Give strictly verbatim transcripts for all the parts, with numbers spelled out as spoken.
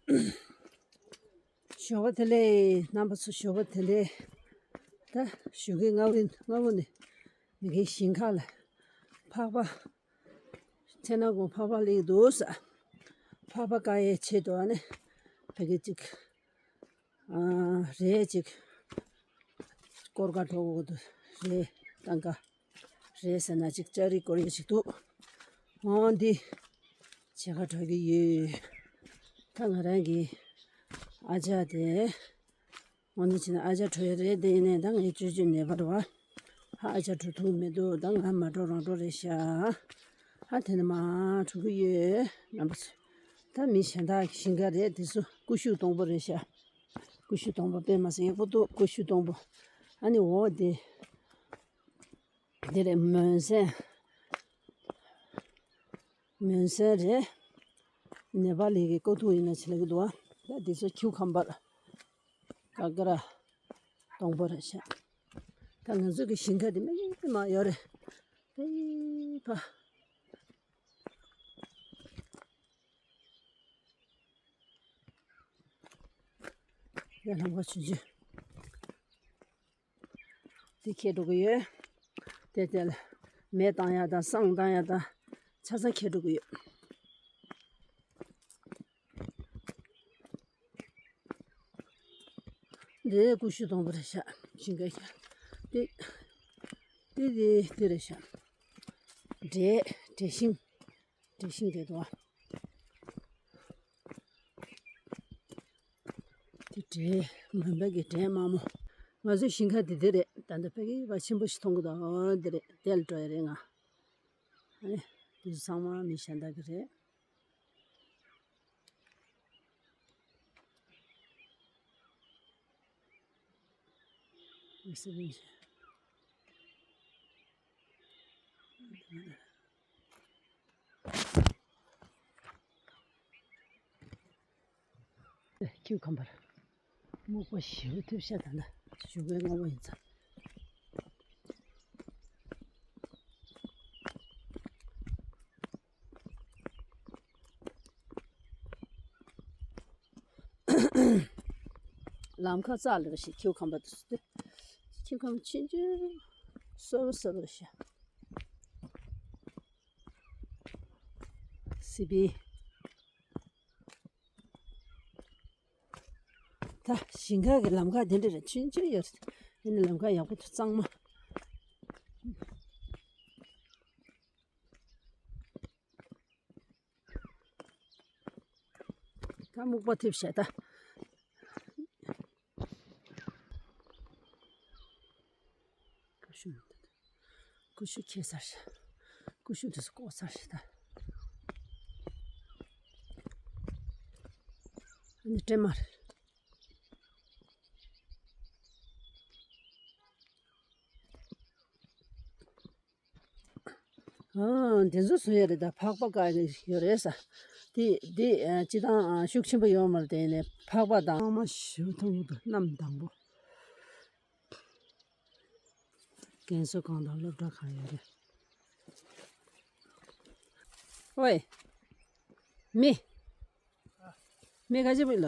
ཞོགས་པ་བདེ་ལེགས། རྣམ་པ་ཚོ་ཞོགས་པ་བདེ་ལེགས། ད་ཞོགས་ཀའི་སྔ་པོ་སྔ་པོ་ནས་མི་གི་ཞིང་ཁ་ལ་ཕག་པ། མཚན་ནག་གུང་ཕག་པ་སླེབས་འདུག་ས། ཕག་པ་བཀག་ཡས་ཆེད་དུ་ཨ་ནི་བོད་སྐད་ཅིག་ཨ། རས་ཅིག་སྐོར་ཁ་འགྲོ་དགོས་འདུག་རས་བཏང་ཁ། རས་ཟེར་ན་ཅིག་ལྕགས་རི་སྐོར་ཡས་ཅིག་འདུག་འོ་འདི་བྱེད་ཁ་འགྲོ་གི་ཡོད། ད་ང་རང་གི་ཨ་ཅག་དེ། འོ་འདི་བྱས་ན་ཨ་ཅག་འགྲོ་ཡ་རེད། དེ་ཡིན་ནའི་ད་ངའི་ཅོ་ཅོ་ནད་པ་རེད་བ། ཧ། ཨ་ཅག་འགྲོ་ཐུབ་མི་འདུག་ད་ང་མ་འགྲོ་རང་འགྲོ་རེད་ཤག་ཧ། དེ་ནས་མར་འགྲོ་གི་ཡོད། རྣམ་པ་ཚོ། ད་མི་གཞན་དག་གི་ཞིང་ཁ་རེད། དེ་ཚོ་ཀུ་ཤུ་སྡོང་པོ་རེད་ཤག་ཀུ་ཤུ་སྡོང་པོ་དཔེ་མ་སྲིད་ཡག་པོ་འདུག་ཀུ་ཤུ་སྡོང་པོ། ཨ་ནི་འོ་དེ། དེ་རེད། མོན་སྲན། མོན་སྲན་རེད། ནེ་པ་ལི་གི་ཀོ་ཐུག་ཡིན་ན་བྱེད་ལ་གི་འདུག་ཨ། ད་འདི་ཚོ་ཁྱིའུ་ཁམ་པར། ཀ་ཀ་ར། སྡོང་པོ་རེད་ཤག་ད་ང་ཚོ་གི་ཞིང་ཁ་འདི་མིག་མ་ཡོད་རེད། ཨེ་ཕ། ཡ་ལྷམ་ཁ་ཆུང་ཆུང་། དེ་ཁྱེར་འགྲོ་གི་ཡོད། དེ་དེ་ལ་མེ་བཏང་ཡ་དང་བསང་བཏང་ཡ་དང་ཆ་ཚང་ཁྱེར་འགྲོ་གི་ཡོད། འདི་ཀུ་ཤུ་སྡོང་པོ་རེད་ཤག་ཞིང་ཁ་ཤག་དེ་དེ་དེ་དེ་རེད་ཤག་འབྲས་འབྲས་ཤིང་། འབྲས་ཤིང་རེད་དོ། དེ་འབྲས་མོན་པ་གི་འབྲས་དམར་མོ། ང་ཚོའི་ཞིང་ཁ་འདི་འདི་རེད། ད་ལྟ་ཕ་གི་བ་ཆེན་པོ་ཞིག་མཐོང་གི་འདུག་འོ་འདི་རེད། དེ་ལ་འགྲོ་ཡ་རེད་ང་། ཨ་ནི་དེ་ཚོ་ཚང་མ་མི་གཞན་དག་གི་རེད། ཁྱིའུ་ཁམ་པར། སྨུག་པ་ཞེ་པོ་ཐེབས་ཤག་ད་ལྟ་ཞོགས་ཀའི་སྔ་པོ་ཡིན་ཙང་། ལམ་ཁ་རྩ་ལ་རེ་ཞིག་ཁྱིའུ་ཁམ་པ་དེ་ཚོ་སྟེ། ཁྱིའུ་ཁམ་ཆུང་ཆུང་སོབ་སོབ་རེ་ཞིག་སི་པན། ད་ཞིང་ཁ་གི་ལམ་ཁ་དེ་འདྲ་རེ་ཆུང་ཆུང་ཡོད་རེད། ཡིན་ནའི་ལམ་ཁ་ཡག་པོ་འདུག་གཙང་མ། ད་སྨུག་པ་ཐེབས་ཤག་ད། ཀུ་ཤུ་མི་འདུག་ཀུ་ཤུ་ཁྱེར་ཚར་ཤག་ཀུ་ཤུ་དེ་ཚོ་བཀོག་ཚར་ཤག་ད། ཨ་ནི་སྲན་མ་རེད། ཨང་། དེ་ཚོ་བཟོ་ཡ་རེད། ད་ཕག་པ་བཀག་ཡ་ཡོད་རེད་ས། དེ་དེ་ཨ། སྤྱིར་བཏང་ཨ། ཤུགས་ཆེན་པོ་ཡོད་མ་རེད། དེ་ནས་ཕག་པ་དང་། ཨ་མ་ཞུ་ཐུང་དུ་གནམ་དང་པོ། རྒན་གསོ་ཁང་དང་སློབ་གྲྭ་གང་ཡོད་རེད། ཝེ། མི། མི་ག་ཅི་བུ་ལ།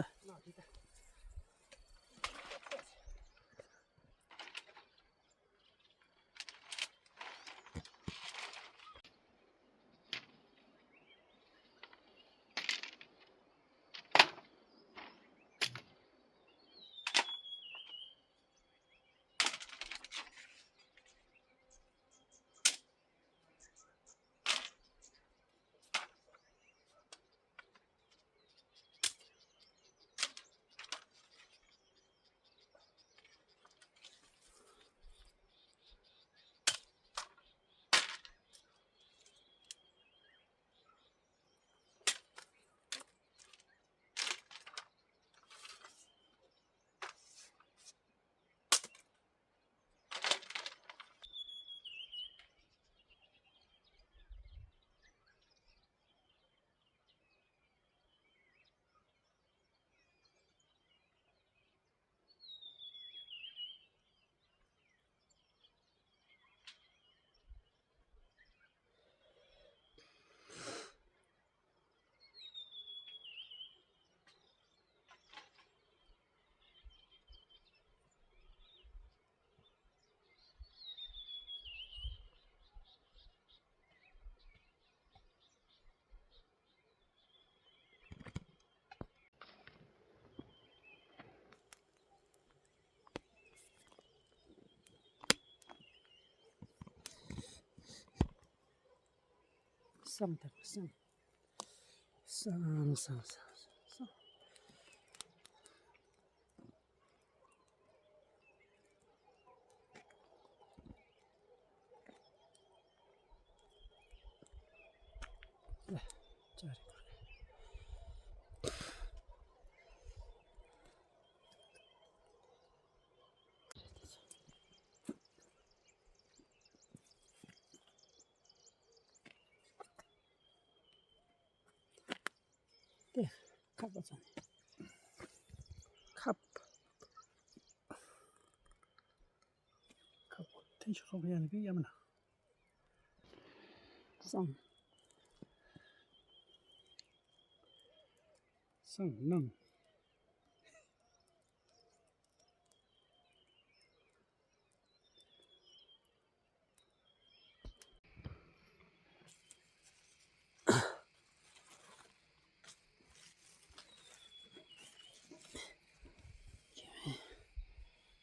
བསང་དང་བསང་། བསང་བསང་བསང་བསང་། ལ། ཅ་རེ་གོ་རེ། དེ་ཁབ་པ་ཚང་ནས་ཁབ། ཁབ་ཐན་ཆུ་ཁོག་ཡ་ནི་གི་ཡ་མ་ན། བསང་། བསང་གནང་།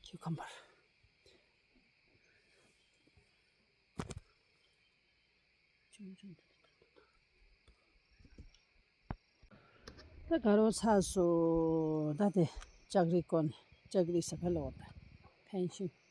ཁྱིའུ་ཁམ་བར། ད་དགའ་རོགས་ཚ་སོ། ད་དེ་ལྕགས་རི་ཀོ་ནས་ལྕགས་རི་ས་ཕ་ལོག་ད་ཕན་ཤིང་།